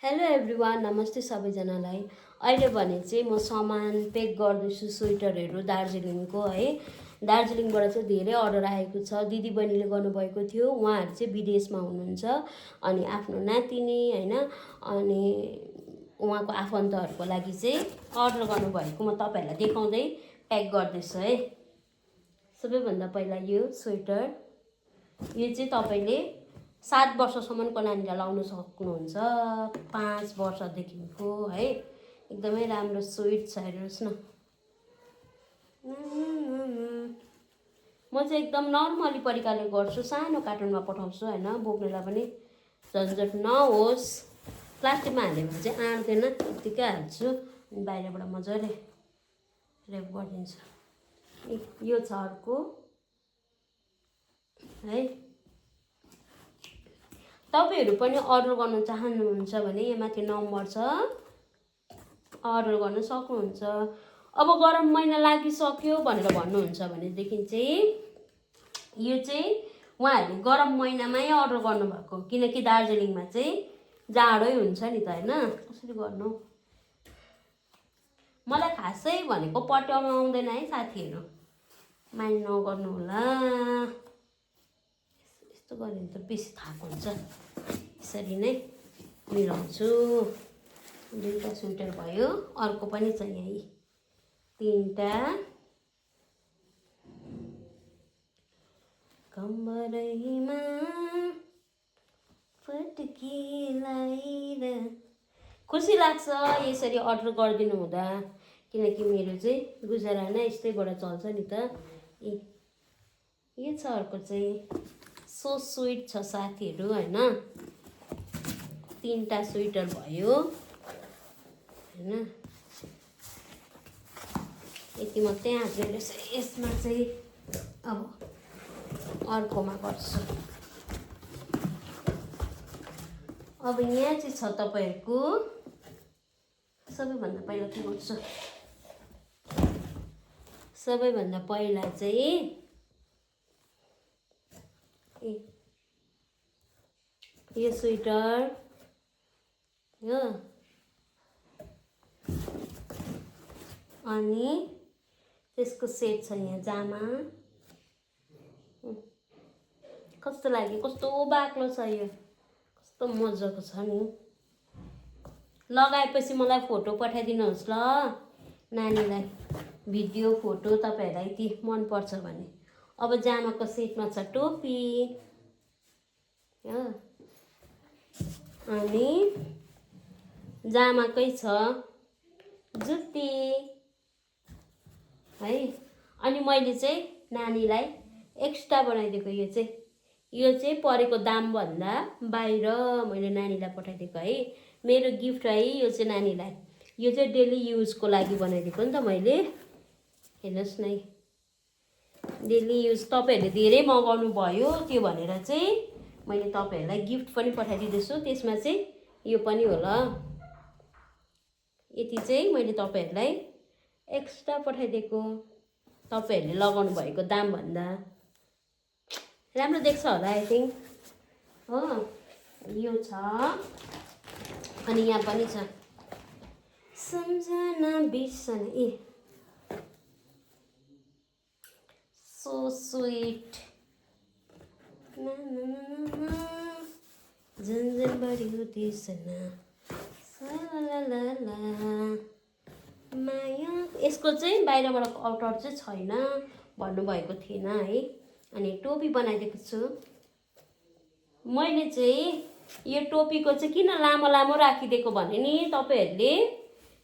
Hello everyone, नमस्ते सबैजनालाई। अहिले भने चाहिँ म सामान पेक गर्दैछु, स्वेटरहरू दार्जिलिङको है। दार्जिलिङबाट चाहिँ धेरै अर्डर आएको छ। दिदीबहिनीले गर्नुभएको थियो, उहाँहरू चाहिँ विदेशमा हुनुहुन्छ अनि आफ्नो नातिनी हैन अनि उहाँको आफन्तहरूको लागि चाहिँ अर्डर गर्नुभएको म तपाईँहरूलाई देखाउँदै प्याक गर्दैछु है। सबैभन्दा पहिला यो स्वेटर, यो चाहिँ तपाईँले 7 वर्षसम्मको नानीलाई लाउन सक्नुहुन्छ, 5 वर्षदेखिको है। एकदमै राम्रो स्विट छ, हेर्नुहोस् न। म चाहिँ एकदम नर्मली परिकारले गर्छु, सानो कार्टुनमा पठाउँछु हैन, बोक्नेलाई पनि झन्झट नहोस्। प्लास्टिकमा हाल्यो भने चाहिँ आँट्दैन, यत्तिकै हाल्छु अनि बाहिरबाट मजाले ऱ्याप गरिदिन्छु। यो छ अर्को है। तपाईहरु पनि अर्डर गर्न चाहनुहुन्छ भने यहाँ माथि नम्बर छ, अर्डर गर्न सक्नुहुन्छ। अब गरम महिना लागिसक्यो भनेर भन्नुहुन्छ भनेदेखि चाहिँ यो चाहिँ उहाँहरूले गरम महिनामै अर्डर गर्नुभएको, किनकि दार्जिलिङमा चाहिँ जाडै हुन्छ नि त हैन। कसरी गर्नु, मलाई खासै भनेको पट्याउन आउँदैन है साथीहरु, माइन्ड नगर्नु होला। यस्तो गऱ्यो भने त बेसी थाक हुन्छ। यसरी नै मिलाउँछु। दुईटा स्वेटर भयो, अर्को पनि छ यही, 3टा। कम्बरैमा फटकी लाएर खुसी लाग्छ यसरी अर्डर गरिदिनु हुँदा, किनकि मेरो चाहिँ गुजारा नै यस्तैबाट चल्छ नि त। यो छ अर्को चाहिँ, सो स्विट छ साथीहरु हैन। 3टा स्वेटर भयो हैन। यति मात्रै आँट्यो रहेछ। यसमा चाहिँ अब अर्कोमा गर्छु। अब यहाँ चाहिँ छ तपाईहरुको, सबैभन्दा पहिला के गर्छु, सबैभन्दा पहिला चाहिँ यो स्वेटर हो, अनि त्यसको सेट छ यहाँ जामा। कस्तो लाग्यो, कस्तो बाक्लो छ यो, कस्तो मजाको छ नि। लगाएपछि मलाई फोटो पठाइदिनुहोस् ल, नानीलाई भिडियो फोटो तपाईहरुलाई यति मन पर्छ भने। अब जामाको सेटमा छ टोपी हो, अनि जामाकै छ जुत्ती है। अनि मैले चाहिँ नानीलाई एक्स्ट्रा बनाइदिएको, यो चाहिँ परेको दाम भन्दा बाहिर मैले नानीलाई पठाइदिएको है। मेरो गिफ्ट है यो चाहिँ नानीलाई। यो चाहिँ डेली युजको लागि बनाइदिएको नि त मैले। हेर्नुहोस् न, डेली युज तपाईहरुले धेरै मगाउनु भयो, त्यो भनेर चाहिँ मैले तपाईहरुलाई गिफ्ट पनि पठाइदिँदैछु। त्यसमा चाहिँ यो पनि होला। यति चाहिँ मैले तपाईहरुलाई एक्स्ट्रा पठाइदिएको, तपाईहरुले लगाउनु भएको दाम भन्दा। राम्रो देख्छ होला आई थिंक हो। यो छ, अनि यहाँ पनि छ सम्झना बिर्सना। सो स्वीट, झन्झन बढ्यो तिर्सना माया। यसको चाहिँ बाहिरबाट आउटर चाहिँ छैन भन्नुभएको थिएन है। अनि टोपी बनाइदिएको छु मैले चाहिँ। यो टोपीको चाहिँ किन लामो लामो राखिदिएको भने नि, तपाईहरुले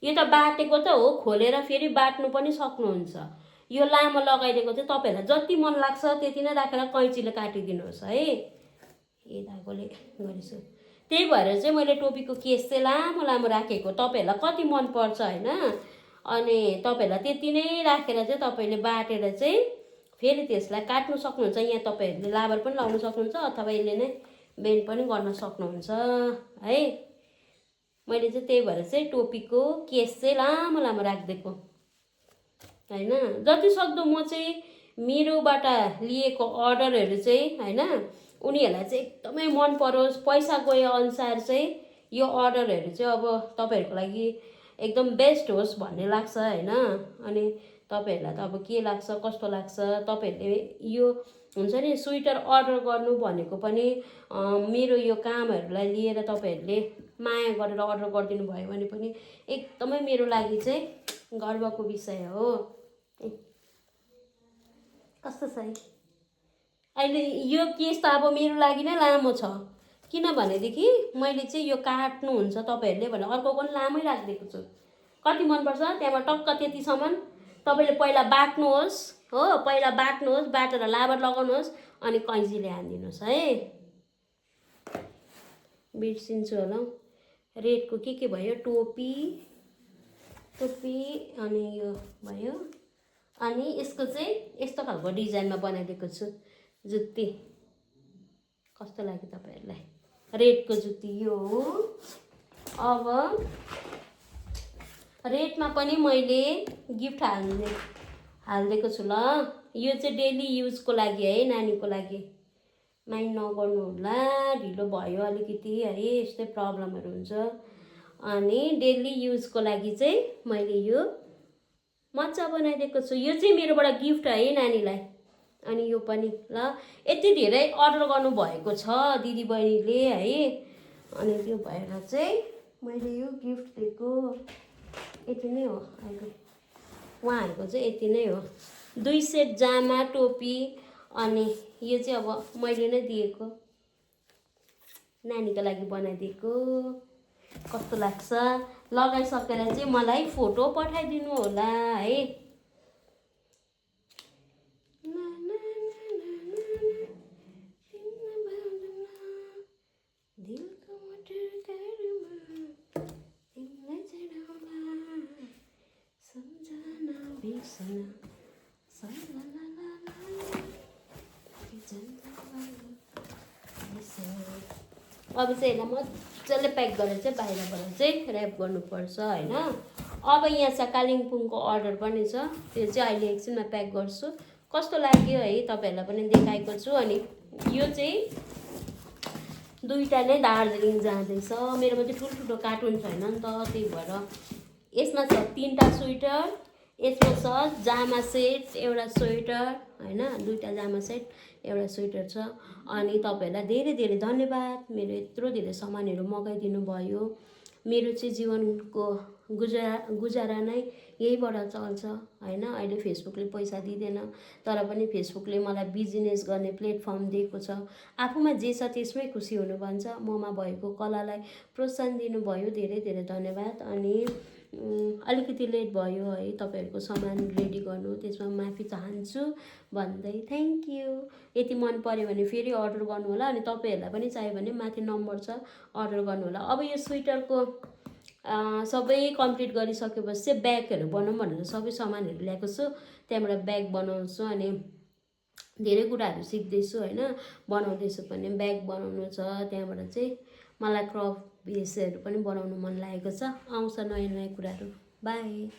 यो त बाटेको त हो, खोलेर फेरि बाट्नु पनि सक्नुहुन्छ। यो लामो लगाइदिएको चाहिँ तपाईहरुलाई जति मन लाग्छ त्यति नै राखेर कैँचीले काटिदिनुहोस् है। धागोले गरिछु, त्यही भएर चाहिँ मैले टोपीको केस चाहिँ लामो लामो राखेको। तपाईहरुलाई कति मन पर्छ हैन, अनि तपाईहरुलाई त्यति नै राखेर चाहिँ तपाईले बाटेर चाहिँ फेरि त्यसलाई काट्नु सक्नुहुन्छ। यहाँ तपाईहरुले लाबर पनि लाउन सक्नुहुन्छ, अथवा यसले नै बेन्ड पनि गर्न सक्नुहुन्छ है। मैले चाहिँ त्यही भएर चाहिँ टोपीको केस चाहिँ लामो लामो राखिदिएको हैन। जति सक्दो म चाहिँ मेरोबाट लिएको अर्डरहरू चाहिँ हैन, उनीहरूलाई चाहिँ एकदमै मन परोस्, पैसा गए अनुसार चाहिँ यो अर्डरहरू चाहिँ अब तपाईँहरूको लागि एकदम बेस्ट होस् भन्ने लाग्छ होइन। अनि तपाईँहरूलाई त अब के लाग्छ कस्तो लाग्छ, तपाईँहरूले यो हुन्छ नि स्वेटर अर्डर गर्नु भनेको पनि मेरो यो कामहरूलाई लिएर तपाईँहरूले माया गरेर अर्डर गरिदिनु भयो भने पनि एकदमै मेरो लागि चाहिँ गर्वको विषय हो। कस्तो छ है अहिले यो केस त अब मेरो लागि नै लामो छ, किनभनेदेखि मैले चाहिँ यो काट्नुहुन्छ तपाईँहरूले भने अर्को पनि लामै राखिदिएको छु। कति मनपर्छ त्यहाँबाट टक्क त्यतिसम्म तपाईँले पहिला बाट्नुहोस् हो, पहिला बाट्नुहोस्, बाटेर लाबर लगाउनुहोस् अनि कैँचीले हानिदिनुहोस् है। बिर्सिन्छु होला हौ। रेडको के भयो, टोपी अनि यो भयो, अनि यसको चाहिँ यस्तो खालको डिजाइनमा बनाइदिएको छु जुत्ती। कस्तो लाग्यो तपाईँहरूलाई? रेडको जुत्ती यो हो। अब रेडमा पनि मैले गिफ्ट हालिदिएको छु ल। यो चाहिँ डेली युजको लागि है, नानीको लागि। माइन्ड नगर्नु होला, ढिलो भयो अलिकति है, यस्तै प्रब्लमहरू हुन्छ। अनि डेली युजको लागि चाहिँ मैले यो मजा बनाइदिएको छु। यो चाहिँ मेरोबाट गिफ्ट है नानीलाई। अनि यो पनि ल, यति धेरै अर्डर गर्नुभएको छ दिदीबहिनीले है, अनि त्यो भएर चाहिँ मैले यो गिफ्ट दिएको। यति नै हो अहिले उहाँहरूको चाहिँ, यति नै हो। 2 सेट जामा टोपी अनि यो चाहिँ अब मैले नै दिएको, नानीको लागि बनाइदिएको। कस्तो लाग्छ लगाइसकेर चाहिँ मलाई फोटो पठाइदिनु होला है। अब चाहिँ यसलाई मजाले प्याक गरेर चाहिँ बाहिरबाट चाहिँ ऱ्याप गर्नुपर्छ होइन। अब यहाँ छ कालिम्पोङको अर्डर पनि छ, त्यो चाहिँ अहिले एकछिनमा प्याक गर्छु। कस्तो लाग्यो है तपाईँहरूलाई पनि देखाएको छु। अनि यो चाहिँ दुईवटा नै दार्जिलिङ जाँदैछ। मेरोमा चाहिँ ठुल्ठुलो कार्टुन छैन नि त, त्यही भएर यसमा छ 3टा स्वेटर, यसमा छ जामा सेट एउटा स्वेटर होइन, 2टा जामा सेट एउटा स्वेटर छ। अनि तपाईँहरूलाई धेरै धेरै धन्यवाद, मेरो यत्रो धेरै सामानहरू मगाइदिनु भयो। मेरो चाहिँ जीवनको गुजारा नै यहीबाट चल्छ होइन। अहिले फेसबुकले पैसा दिँदैन, तर पनि फेसबुकले मलाई बिजनेस गर्ने प्लेटफर्म दिएको छ। आफूमा जे छ त्यसमै खुसी हुनु भन्छ। ममा भएको कलालाई प्रोत्साहन दिनुभयो, धेरै धेरै धन्यवाद। अनि अलिकति लेट भयो है तपाईँहरूको सामान रेडी गर्नु, त्यसमा माफी चाहन्छु भन्दै थ्याङ्क यू। यति मन पर्यो भने फेरि अर्डर गर्नु होला। अनि तपाईँहरूलाई पनि चाहियो भने माथि नम्बर छ, अर्डर गर्नु होला। अब यो स्वेटरको सबै कम्प्लिट गरिसकेपछि चाहिँ ब्यागहरू बनाऊँ भनेर सबै सामानहरू ल्याएको छु, त्यहाँबाट ब्याग बनाउँछु। अनि धेरै कुराहरू सिक्दैछु होइन, बनाउँदैछु पनि। ब्याग बनाउनु छ, त्यहाँबाट चाहिँ मलाई क्रप पिसहरू पनि बनाउनु मन लागेको छ। आउँछ नयाँ नयाँ कुराहरू। बाई।